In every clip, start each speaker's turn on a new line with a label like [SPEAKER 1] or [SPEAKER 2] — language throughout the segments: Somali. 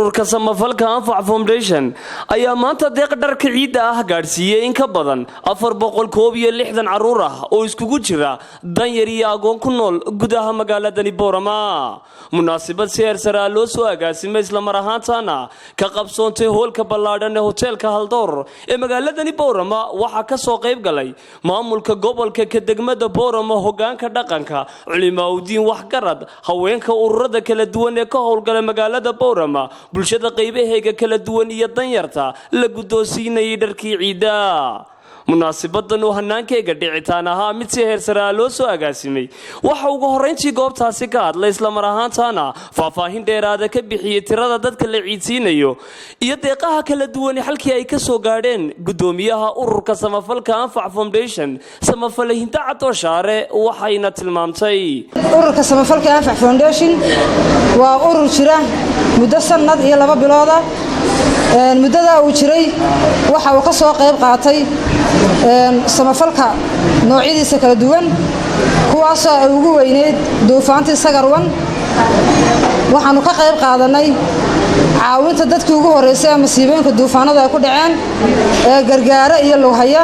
[SPEAKER 1] Ururka samafalka Anfac Foundation ayaa maanta deeq dharka ciidda ah gaadhsiiyey in ka badan 461 carruur ah oo iskugu jira danyar iyo agoon ku nool gudaha magaaladani Boorama. Munaasabad si heer sare ah loo soo agaasimay, islamar ahaantana ka qabsoontay hoolka ballaadhan ee hoteelka Haldoor ee magaaladani Boorama, waxaa ka soo qayb galay maamulka gobolka, ka degmada Boorama, hogaanka dhaqanka, culimaaudiin, waxgarad, haweenka, ururada kala duwan ee ka howlgala magaalada Boorama, bulshada qaybaheega kala duwan iyo danyarta la guddoonsiinayay dharkii ciidda. Munaasibadan oo hanaankeega dhicitaan ahaa mid si heer sare ah loo soo agaasimay, waxa ugu horrayntii goobtaasi ka hadlay, islamar ahaantaana faahfaahin dheeraada ka bixiyey tirada dadka la ciidsiinayo iyo deeqaha kala duwan halkii ay ka soo gaadheen, guddoomiyaha ururka samafalka Anfac Foundation, samafale Hinda Cadooshaare. Waxayna tilmaamtay:
[SPEAKER 2] Ururka samafalka Anfac Foundation waa urur jira muddo sannad iyo 2 bilooda. Muddadaa uu jiray waxa uu ka soo qayb qaatay samafalka noocyadiisa kala duwan, kuwaasoo ay ugu weyneyd duufaantii Sagarwan. Waxaannu ka qayb qaadannay caawinta dadkii ugu horraysay ee masiibooyinka duufaanadu ay ku dhaceen ee Gargaaro iyo Lughaya.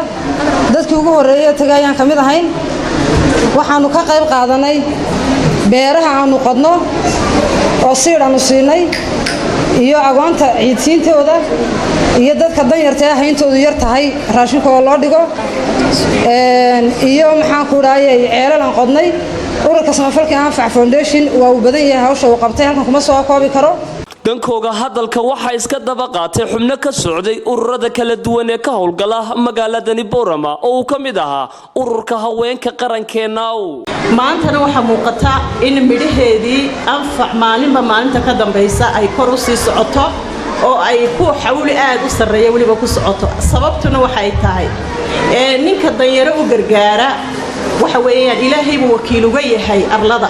[SPEAKER 2] Dadkii ugu horreeyey tagay ayaan ka mid ahayn. Waxaannu ka qayb qaadannay beeraha aannu qodno oo siidh aannu siinay, iyo agoonta ciidsiintooda, iyo dadka danyarta ee hayntoodu yar tahay raashinkooda loo dhigo, iyo maxaan ku dhahayay, ceelal aan qodnay. Ururka samafalka Anfac Foundation waa uu badan yahay hawsha uu qabtay, halkan kuma soo koobi karo.
[SPEAKER 1] Dhankooga hadalka waxaa iska daba qaatay xubno ka socday ururada kala duwan ee ka howlgala magaaladani Boorama, oo uu ka mid ahaa ururka haweenka qarankeennaw.
[SPEAKER 3] Maantana waxaa muuqata in midhaheedii Anfac maalinba maalinta ka dambaysa ay kor u sii socoto oo ay ku xawli aad u sarreeya weliba ku socoto. Sababtuna waxay tahay, ninka danyaro u gargaara waxa weeyaan Ilaahay buu wakiil uga yahay arlada,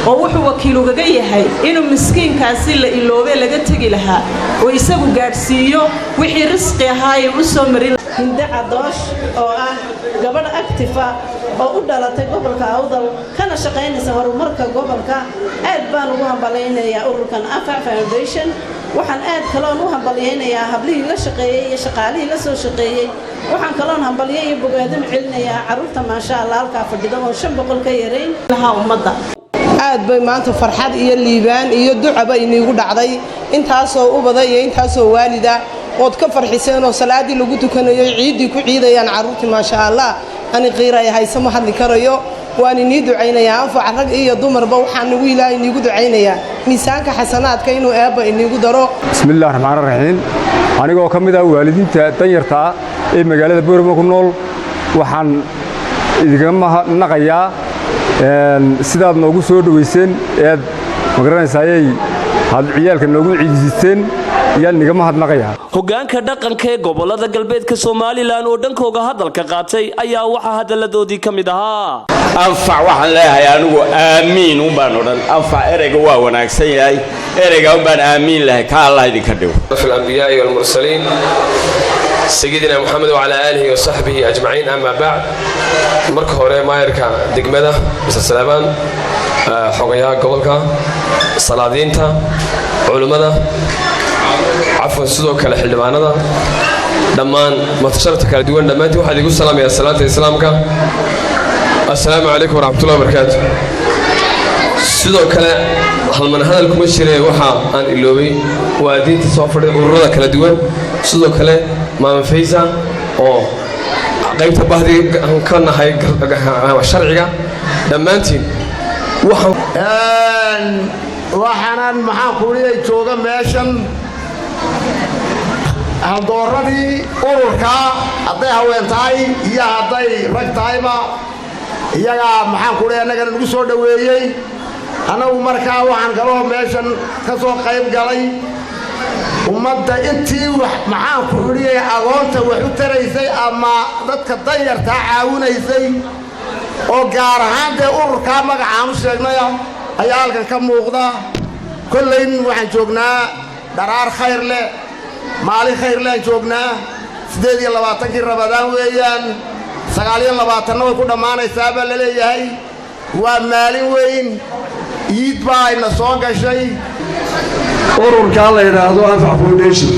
[SPEAKER 3] oo wuxuu wakiil ugaga yahay inuu miskiinkaasi la iloobe laga tegi lahaa oo isagu gaadhsiiyo wixii risqi ahaa ee u soo marin.
[SPEAKER 4] Hinde Cadoosh oo ah gabadh active ah oo u dhalatay gobolka Awdal kana shaqaynaysa horumarka gobolka, aad baan ugu hambalaynayaa ururkan Anfac Foundation. Waxaan aad kaloon u hambalyaynayaa hablihii la shaqeeyey iyo shaqaalihii la soo shaqeeyey. Waxaan kaloon hambalyo iyo bogaadin celinayaa carruurta, maasha Allah, halkaa fadhida oo 500 ka yarayn.
[SPEAKER 3] Lahaa ummadda.
[SPEAKER 5] Aad bay maanta farxad iyo liibaan iyo ducaba iniigu dhacday, intaasoo ubada iyo intaasoo waalida ood ka farxiseen oo salaaddii lagu tukanayo, ciiddii ku ciidayaan carruurtii. Maasha Allah, ani qiiraya hayse, ma hadli karayo. Waan inii ducaynayaa Anfaca, rag iyo dumarba. Waxaan nagu Ilaahay iniigu ducaynayaa miisaanka xasanaadka inuu Eebba iniigu daro.
[SPEAKER 6] Bismillahi raxmaan raxiim. Anigoo ka mid ah waalidiinta danyarta ah ee magaalada Boorama ku nool, waxaan idinkaga mahadnaqayaa sidaad noogu soo dhowayseen eed magaranaysaayey had ciyaalka noogu ciidisiisteen ayaan idinga mahadnaqayaa.
[SPEAKER 1] Hogaanka dhaqanka ee gobolada galbeedka Somaliland oo dhankooga hadalka qaatay ayaa waxaa hadalladoodii ka mid ahaa:
[SPEAKER 7] Anfac waxaan leeyahay anigu aamiin unbaan odhan. Anfac ereyga waa wanaagsan yahay, ereyga unbaan aamiin lahay. Ka Allah idinka dhigo.
[SPEAKER 8] في الأنبياء والمرسلين، سيدنا محمد وعلى آله وصحبه أجمعين، أما بعد. Marka hore, maayarka degmada Mister Salebaan, xogayaha gobolka, salaadiinta, culimmada, cafwan, sidoo kale xildhibaanada, dhammaan matasharta kala duwan, dhammaantiin waxaan igu salaamayaa salaanta Islaamka: assalaamu calaykum waraxmatullahi wabarakaatu. Sidoo kale, halman hadal kuma jire, waxa aan iloobay waa diinta soo fadhida, ururada kala duwan, sidoo kale Maama Faysa oo qaybta bahdii ka nahay sharciga, dhammaantiin.
[SPEAKER 9] Waxaanan maxaan kuuliyay jooga meeshan haldooradii ururkaa, hadday haween tahay iyo hadday rag tahayba, iyagaa maxaan kuuliya annagana nagu soo dhoweeyey. Annagu markaa waxaan kaloo meeshan ka soo qayb galay ummadda intii maxaan ku idhiyay agoonta wax u taraysay ama dadka danyartaa caawinaysay, oo gaar ahaan dee ururkaa magacaan u sheegnaya ayaa halkan ka muuqda. Kollayn waxaan joognaa dharaar khayr leh, maalin khayr lean joognaa. 28-kii Ramadaan weeyaan, 29-na way ku dhammaanaysaa baa la leeyahay. Waa maalin weyn, iid baa ayna soo gashay.
[SPEAKER 10] Ururkaa la yidhaahdo Anfac Foundation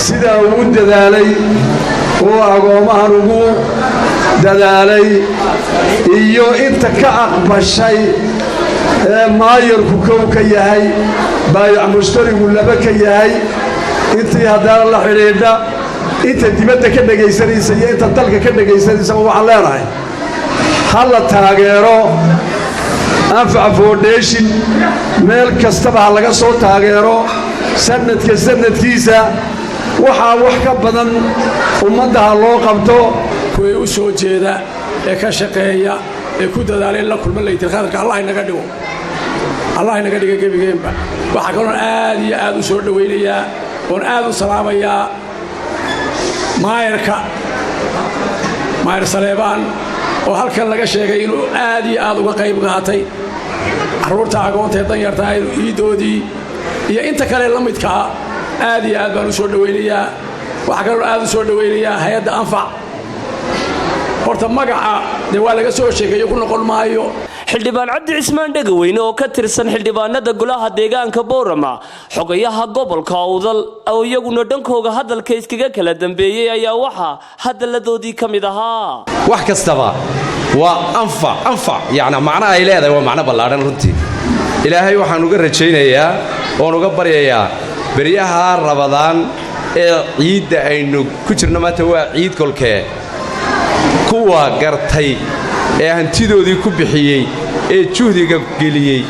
[SPEAKER 10] sidaa ugu dadaalay oo agoommahan ugu dadaalay iyo inta ka aqbashay ee maayarku kow ka yahay, baayac mushtarigu laba ka yahay, intii haddana la xidhiidha, inta dibadda ka dhegaysanaysa iyo inta dalka ka dhegaysanaysa, waxaan leenahay ha la taageero Anfac Foundation. Meel kastaba ha laga soo taageero. Sanadka sanadkiisa waxaa wax ka badan ummadda ha loo qabto.
[SPEAKER 11] Kuwii u soo jeeda ee ka shaqeeya ee ku dadaala in la kulma laytilqadarka Allah inaga dhigo, Allah inaga dhiga gebigeenba. Waxaa kaloon aad iyo aad u soo dhowaynayaa oon aad u salaamayaa maayarka, Maayar Saleebaan, oo halkan laga sheegay inuu aad iyo aad uga qayb qaatay carruurta agoonta ee danyarta iidoodii iyo inta kale la midkaa. Aad iyo aad baan u soo dhowaynayaa. Waxaa kaloon aad u soo dhowaynayaa hay-adda Anfac. Horta magaca dee waa laga soo sheekeeyo, ku noqon maayo.
[SPEAKER 1] Xildhibaan Cabdi Cismaan Dhegaweyne oo ka tirsan xildhibaanada golaha deegaanka Boorama, xogayaha gobolka Awdal, oo iyaguna dhankooga hadalka iskaga kala dambeeyey ayaa waxaa hadalladoodii ka mid ahaa:
[SPEAKER 12] Wax kastaba waa anfac. Anfac yacni macno ay leedahay waa macno ballaadhan runtii. Ilaahay waxaan uga rajaynayaa oon uga baryayaa beryaha Rabadaan ee ciidda aynu ku jirno maanta, waa ciid kolkee, kuwa gartay ee hantidoodii ku bixiyey ee juhdiga geliyey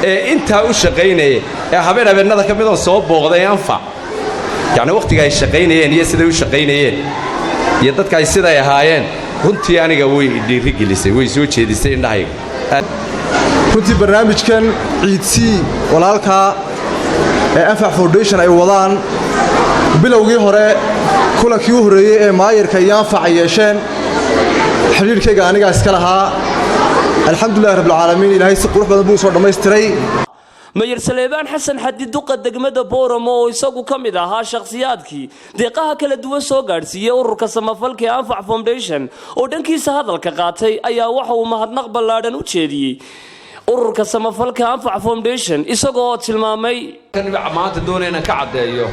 [SPEAKER 12] ee intaa u shaqaynaya ee habeen habeennada ka midoon soo booqday Anfac, yacni wakhtiga ay shaqaynayeen iyo siday u shaqaynayeen iyo dadka ay siday ahaayeen, runtii aniga way dhiirigelisay, way soo jeedisay indhahayga.
[SPEAKER 13] Runtii barnaamijkan ciidsii walaalkaa ee Anfac Foundation ay wadaan, bilowgii hore kulankii u horreeyey ee maayarka iyo Anfac ay yeesheen, xidhiidhkayga anigaa iska lahaa. Alxamdulilahi rabbilcaalamiin, Ilaahay si qurux badan buu soo dhammaystiray.
[SPEAKER 1] Mayor Saleebaan Xasan Xadi, duqa degmada Booramo, oo isagu ka mid ahaa shakhsiyaadkii deeqaha kala duwan soo gaadhsiiyey ururka samafalka ee Anfac Foundation, oo dhankiisa hadalka qaatay ayaa waxa uu mahadnaq ballaadhan u jeediyey ururka samafalka Anfac Foundation, isagoo tilmaamay:
[SPEAKER 14] Maanta doonaya inaan ka caddeeyo,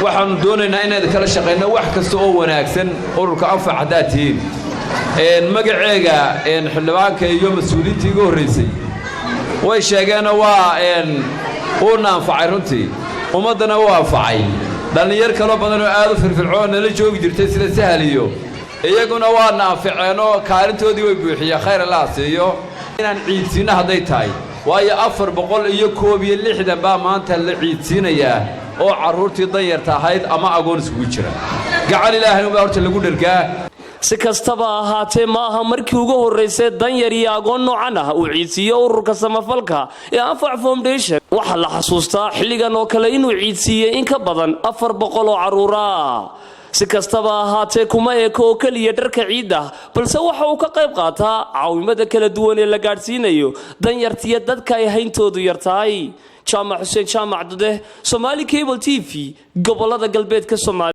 [SPEAKER 14] waxaannu doonaynaa inaan kala shaqayno wax kasta oo wanaagsan ururka Anfac haddaad tihiin. Magaceega xildhibaanka iyo mas-uuliyiintii iga horraysay way sheegeenoo waa uuna anfacay runtii, ummaddana wuu anfacay. Dhallinyar kaloo badan oo aad u firfircoon nala joogi jirtay sida Sahal iyo iyaguna waana anficeenoo kaalintoodii way buuxiyeen. Khayr Allaha siiyo. Inaan ciidsiinno hadday tahay, waayo 461 baa maanta la ciidsiinayaa oo carruurtii danyarta ahayd ama agoon iskugu jira. Gacan Ilaahay unbaa horta lagu dhergaa.
[SPEAKER 1] Si kastaba ahaatee, ma aha markii ugu horraysay danyar iyo agoon noocan ah uu ciidsiiyo ururka samafalka ee Anfac Foundation. Waxaa la xasuustaa xilligan oo kale inuu ciidsiiyey in ka badan 400 oo carruura. Si kastaba ahaatee, kuma eko oo keliya dharka ciidda, balse waxa uu ka qayb qaataa caawimada kala duwan ee la gaadhsiinayo danyartiya dadka ay hayntoodu yar tahay. Jaamac Xuseen Jaamac Dudeh, Somaali Cable TV, gobolada galbeedka Soomaaliya.